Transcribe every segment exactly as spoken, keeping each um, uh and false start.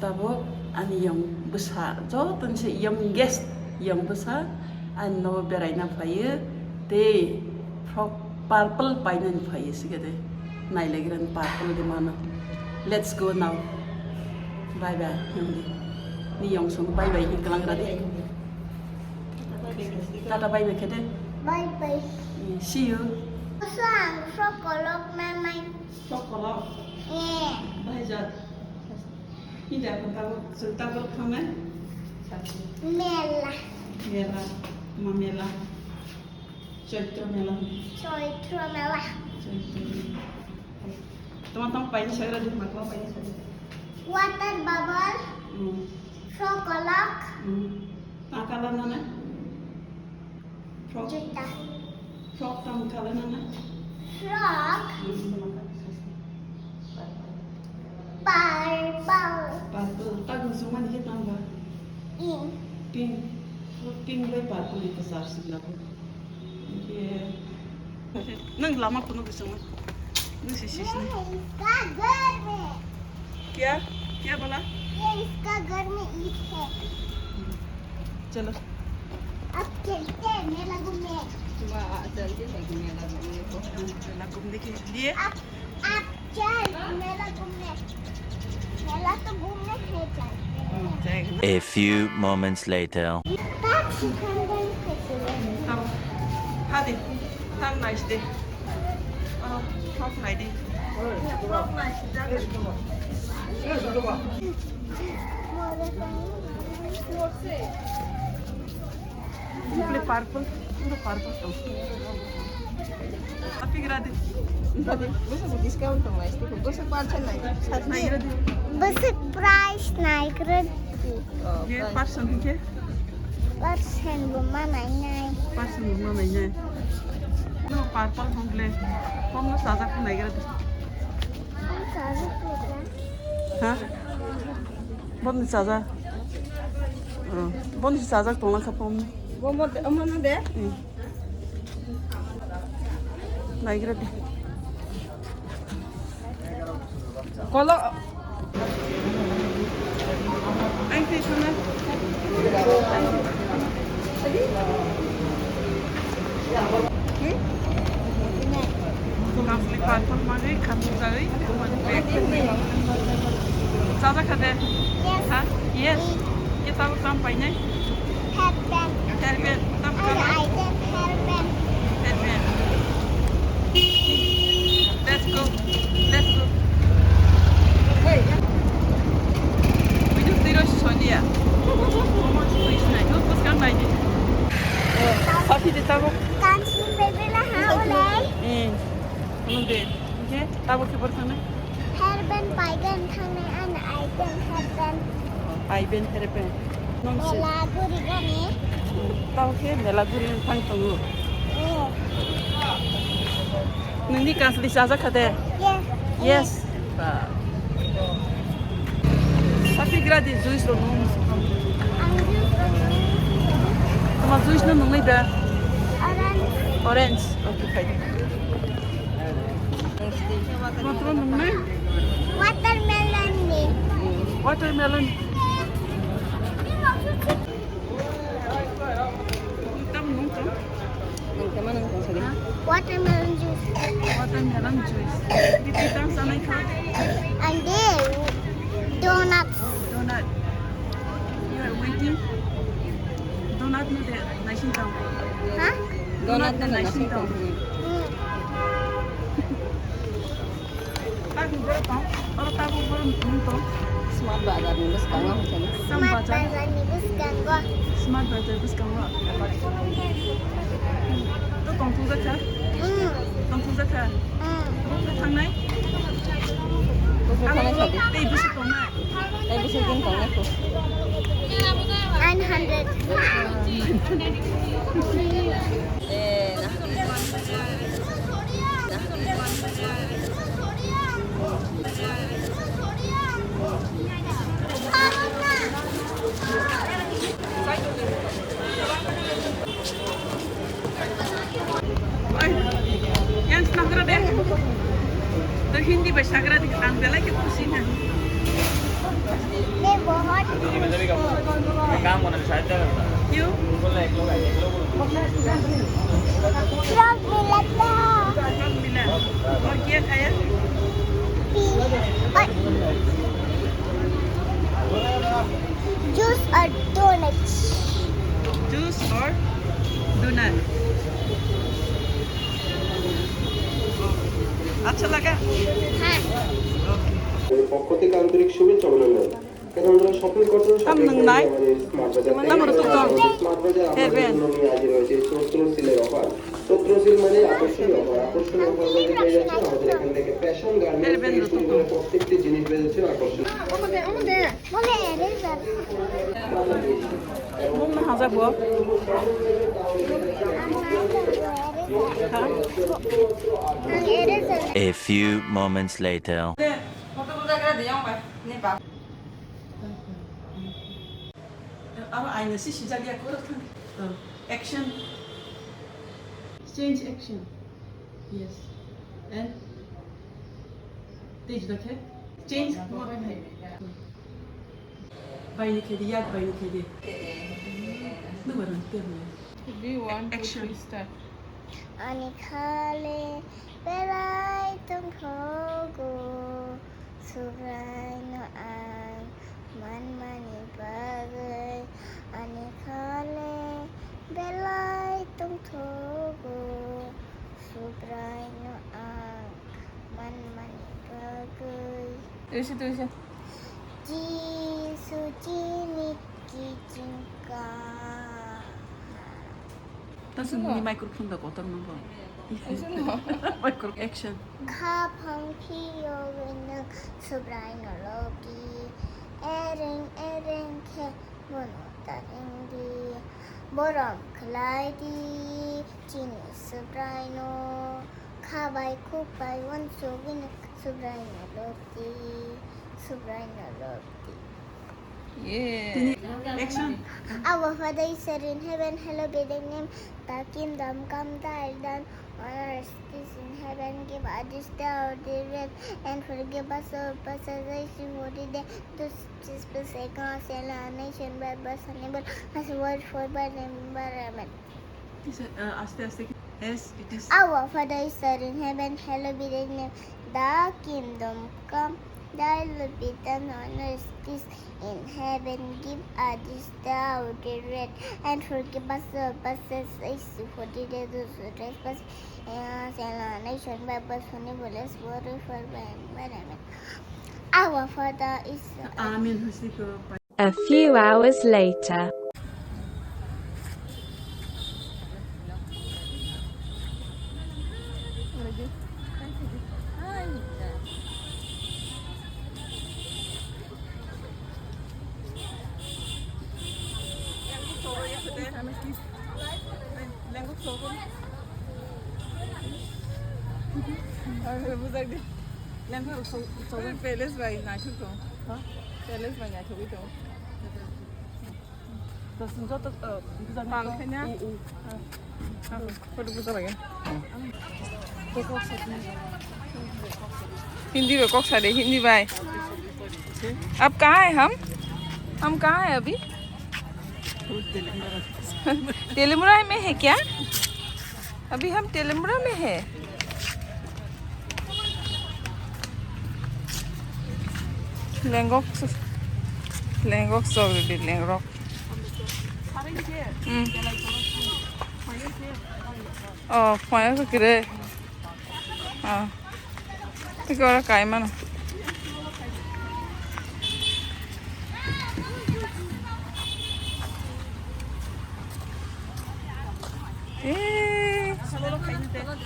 Tabuk ani yong bwsa, joto ni se youngest yong bwsa ani nogo beraina phaio, tei frog purple painani phaio, sikhe de nailagrani purple de mano. Let's go now. Bye bye, yong di. Ni yong song bye bye hi kalang ra de. Tata bye bye khe de. Bye bye. See you. Sang frog kolok na mai. Frog kolok? Eh. Bahai jat? Hindi ako tabuk, so tabuk khamai? Mela. Mela. Ma mela. Choitro mela. Choitro mela. Choitro mela. Tama tama paini sagra di, ma tama paini sagra. Water bubble. Hmm. Frog kolok. Hmm. Akala nana? Frog. Juta. Frog tang kala nana? Frog. Hmm. Purple. Purple. Tago sumani ke tamba? Pink. Pink. Pink bai purple ni kasar sila ko. Nang lama kuno bising. Nang sisi sini. Kya? Kya bola? ये इसका घर में ईंट है। चलो। अब चलते हैं मेला घूमने। वाह, चलते हैं मेला घूमने को। मेला घूमने के लिए। आप, आप चल मेला घूमने। मेला तो घूमने है, चलते हैं। जाएगा ना। A few moments later. Hadi, tang nice day. Oh, frog nice day. Frog nice day. Purple, purple tong. Tapi gradi. Bwswk discount tong lai, bwswk percent lai. Nai gradi. Bwswk price nai gradi. Ye percent ke? Percent bo manai nai. Percent bo manai nai. No purple hongle. Kom no sajak nai gradi. Sajak ko. Ha? Boni sajak. Oh, boni sajak tongla kha pom. Bo mo de, mo no de. Hmm. Naigra de. Kolo. Ang khe sana. Kasli pathor manwi khamjagwi, bumani bag. Chajak kha de? Yes. Ha? Yes. Khe tabuk tam painai? Hairband. Hairband. Tam kha? Hairband. Hairband. Let's go. Let's go. Video tiro sonia. Omo tiro sinai. Yo, bwskang naidi. Sapi de tabuk. Kansi bebela ha olai. Hmm. Ano de. Oke, tabuk khe bor thangnai? Hairband paigan thangnai, ano aiben hairband. Aiben hairband. Nong se. Mela guri gani. Tabuk khe mela guri thang tongo. Oh. Nini kasli chajak kha de? Yes. Yes. Ba. Sapi gradi juice rok nung. Ang juice rok nung. Tama juice no nungnai da? Orange. Orange. Okay, fine. Tama tama nungnai? Watermelon ni. Watermelon. Tam nung to? Nung tama nung tong sadi. Watermelon juice. Watermelon juice. Di pitang sanai kha. And then donuts. Donut. You are waiting. Donut no de naisin tong. Ha? Donut no de naisin tong. Hmm. Tabuk borok tong, oro tabuk borok nung tong. Smart Bazar ni bwskango hwnkhe. Smart Bazar ni bwskango. Smart Bazar bwskango. To tongthokjak kha? Mm. Tongthokjak kha? Mm. Thangnai? Tei bwswk tongnai? Tei bwswk din tongnai kho? Nine hundred. Oi, yang snagra de. To Hindi bai sagra de, ang belai khe khusi na. ये बहुत क्यों? फ्रॉग मिला था। फ्रॉग मिला। और क्या खाया? और जूस और डोनट्स। जूस और डोनट। अच्छा लगा? हाँ। পক্ষ থেকে আন্তরিক শুভেচ্ছা অভিনন্দন। এখন আমরা শপিং করতে শপিং করতে আমাদের স্মার্ট বাজার থেকে। স্মার্ট বাজার আপনাদের জন্য নিয়ে হাজির হয়েছে চৈত্র সেলের অফার। চৈত্র সেল মানে আকর্ষণীয় অফার। আকর্ষণীয় অফার বলতে পেয়ে যাচ্ছেন আমাদের এখান থেকে ফ্যাশন গার্মেন্টস থেকে শুরু করে প্রত্যেকটি জিনিস পেয়ে যাচ্ছেন আকর্ষণীয়। Mama, eraser. A few moments later. Aro aina si sijak ya, koro thang. Oh, action. Change action. Yes. And tei jora khe change. Baini khe di, yak baini khe di. Nung barang ter mo. Three, one, two, action. Three, start. Ani khale belai tongthogo. Subraino ang manmani bagwi ani khale belai tongthogo. Subraino ang manmani bagwi. Tuisa, tuisa. Jisu chini kichingka. Tasung ni microphone da kotor nang ko. Micro action. Kha phang phiyo nwng Subraino logi. Ereng ereng khe bono ta ringdi. Borom khlai di chini Subraino. Kha bai khuk bai uansugwi nwng Subraino logi. Subraino logi. Yeah. Action. Our Father is in heaven, hallowed be thy name. Thy kingdom come, thy will done on earth as in heaven. Give us this day our daily bread, and forgive us our trespasses as we forgive those who trespass against us, and lead us not into temptation, but deliver us from evil. As word for by remember, amen. Amen. Yes, it is. Our Father is in heaven, hallowed be thy name. Thy kingdom come, thy will be done on earth as in heaven. Give us this day our daily bread, and forgive us our trespasses as we forgive those who trespass against us, and lead us not into temptation, but deliver us from evil. As word for by remember, amen. Our Father is in heaven. Amen. A few hours later. Palace bai naithok tong. Ha? Palace bai naithogwi tong. Joto, uh, bujak. Pal khaina? Mm, mm. Photo buja lagi. Hindi bai kok sa de, Hindi bai. आप कहाँ है हम? हम कहाँ है अभी? तेलीमरा में है क्या? अभी हम तेलीमरा में है। Lenggok, lenggok sok di lengrok. Hmm. Oh, kaya ko kire. Ah. Tiko ora kai mana. Eh,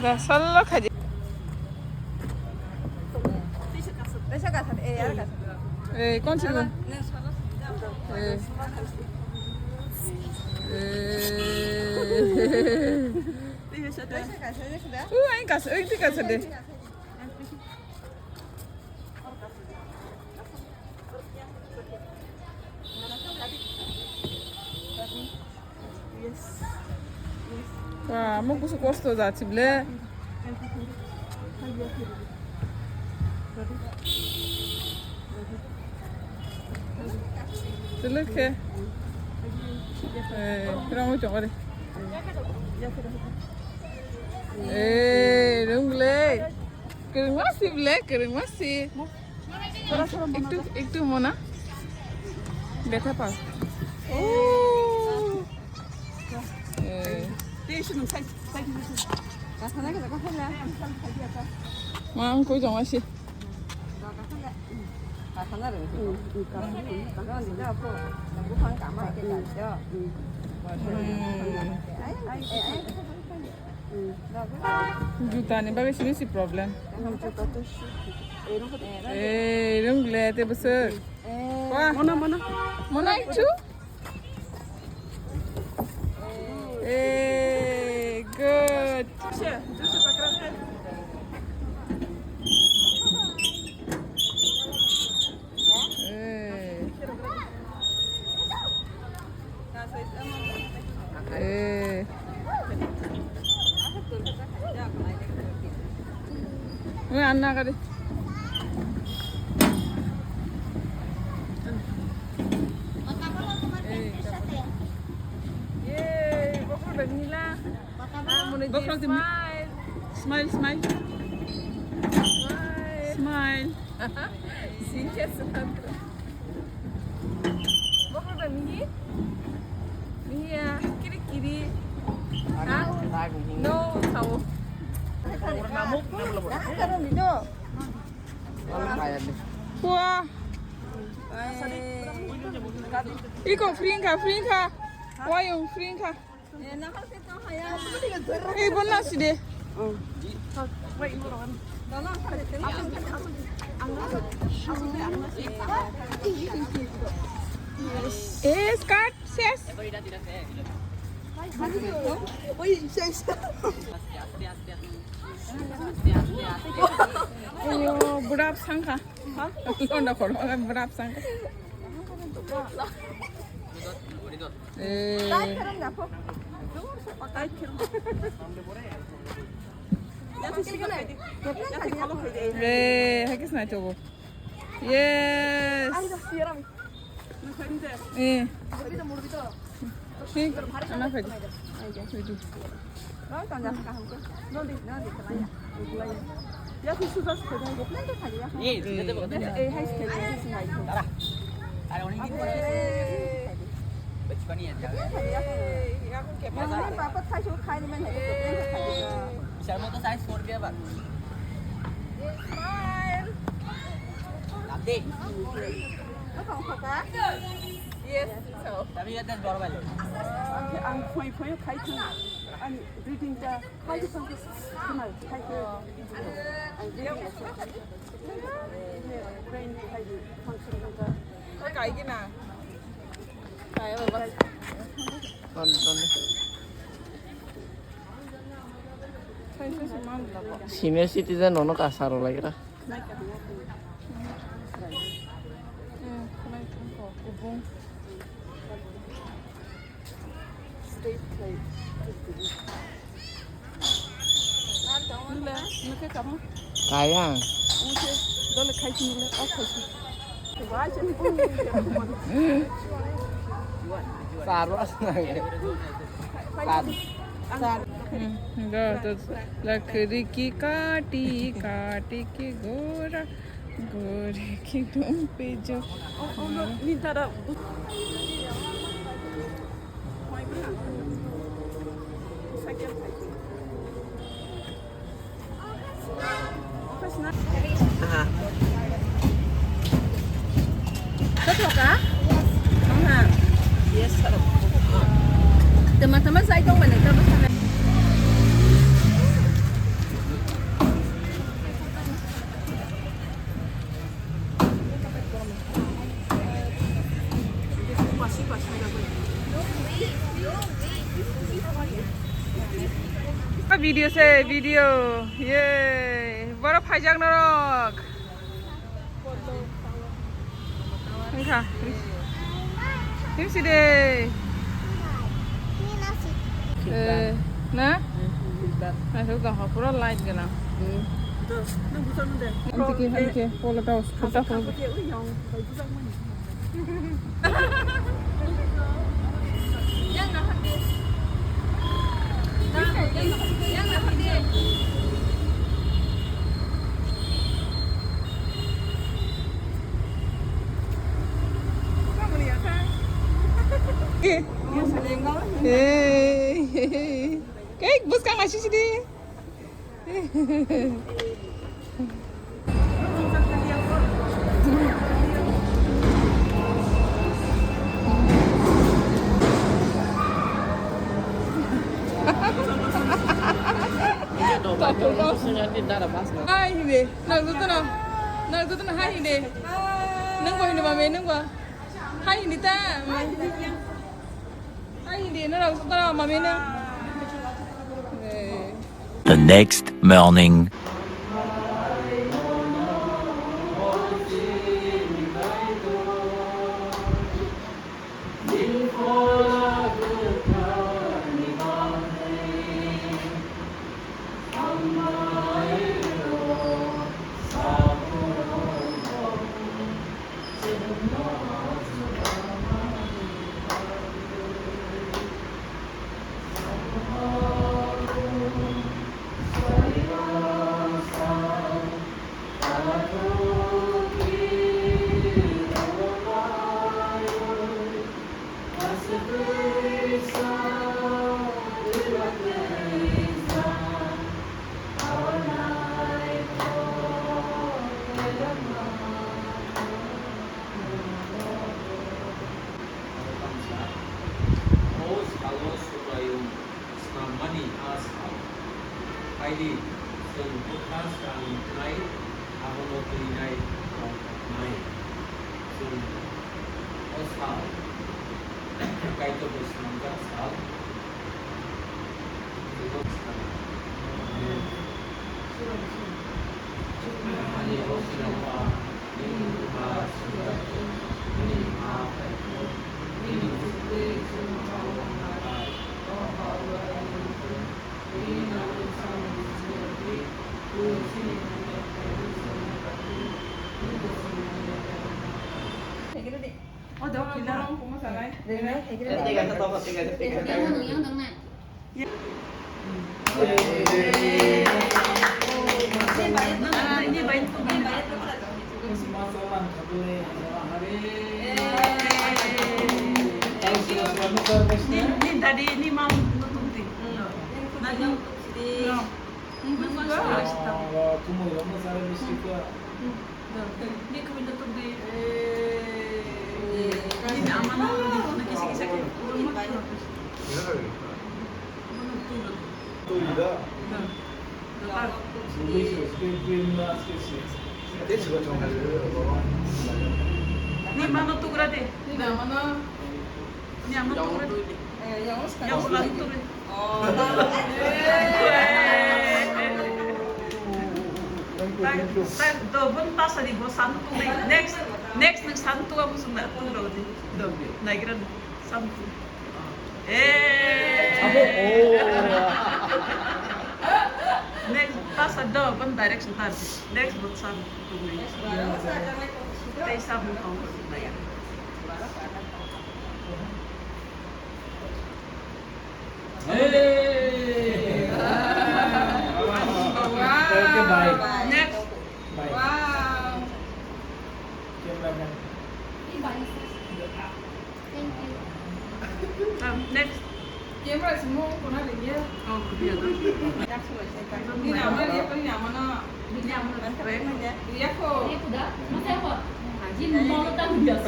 da solo khai. Eh, kon sih? Eh. Eh. Uh, aing kas, aing ti kas de. Wah, mo kusu kosto ja chible. Look here. Eh, rong chong re. Eh, rong le. Kereng masih ble, kereng masih. Ektu, ektu mona. Betha pa. Oh. Eh. Ma, ang koi jong asi. Juta ni bagwi sini si problem. Eh, rung le te bwswk. Wah. Mona, mona. Mona itu. Eh, good. Eh. Eh. Weh, anna kari. Yay, bokrok bai mila. Bokrok bai mila. Smile, smile. Smile. Smile. Singke santro. Bokrok bai mihi. Mihi ya, kiri kiri. Ha? No, sao. Wah. Iko fring ka, fring ka. Wayung fring ka. Eh, bon na side. Eh, skirt, ses. Ayo, burap sangka. Londa kor, burap sangka. Eh. Eh, hakis na chogo. Yes. Eh. Sing, ana khaji. Ready. Yes, so. Ang, ang phoi phoi khai thang. Ang greeting ta khai thang. Khna khai thang. Ang greeting ta khai thang. Kai gina. Kai ba. Ton ton. Senior citizen nono kasaro lagira. Kayang. Charo asna. Lakri ki kati, kati ki gora, gora ki tum pe jo. Aha. Betul kah? Aha. Yes, sir. Teman-teman saya dong mana? Video se, video. Ye. Boro phaijak norok. Wngkha. Himsi de. Eh, na? Asal kah pura light gana. Amtiki, amtiki, polo tau, polo tau. Hey. Kek, bus kang ashi sidi. Hai hindi. Nang tutu na. Nang tutu na hai hindi. Nang ba hindi mami nang ba. Hai hindi ta. Hai hindi na rau tutu na mami na. Eh. The next morning. O salo Subraiyung snammani a sal. Phaidi, chwng bwkha swrang nuknai, abono twinai rok nai. Chwng o sal Kaitorni swnamjak sal. Ni, ni dadi, ni mam no tung di. No. Nadi. No. Ni kami no tung di. Ni ama no tung di. Kisa kisa ke. Ni mano tugra de. Ni mano. Ni mano tugra de. Yang ulang tugra. Oh, tak, tak, do, bun pasari bo santu de. Next, next, next santu aku sunda tugra de. Do, naigra santu. Eh. Abo, oh. Next, pasa do, ban direction tar. Next, but sam. Tei sam, oh, ya. Hey. Wow. Okay, bye. Next. Bye. Wow. Cameraman. Thank you. Um, next. Camera simo kona lagi ya. Oh, kebiasaan. Ni nama dia, ni nama na. Ni nama na. Iya ko. Iya ko dah. Masa apa? Haji mau tahu biasa.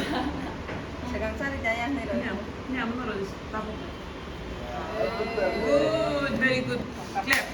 Sekarang cari jaya nih. Ni nama na. Good, very good. Clap.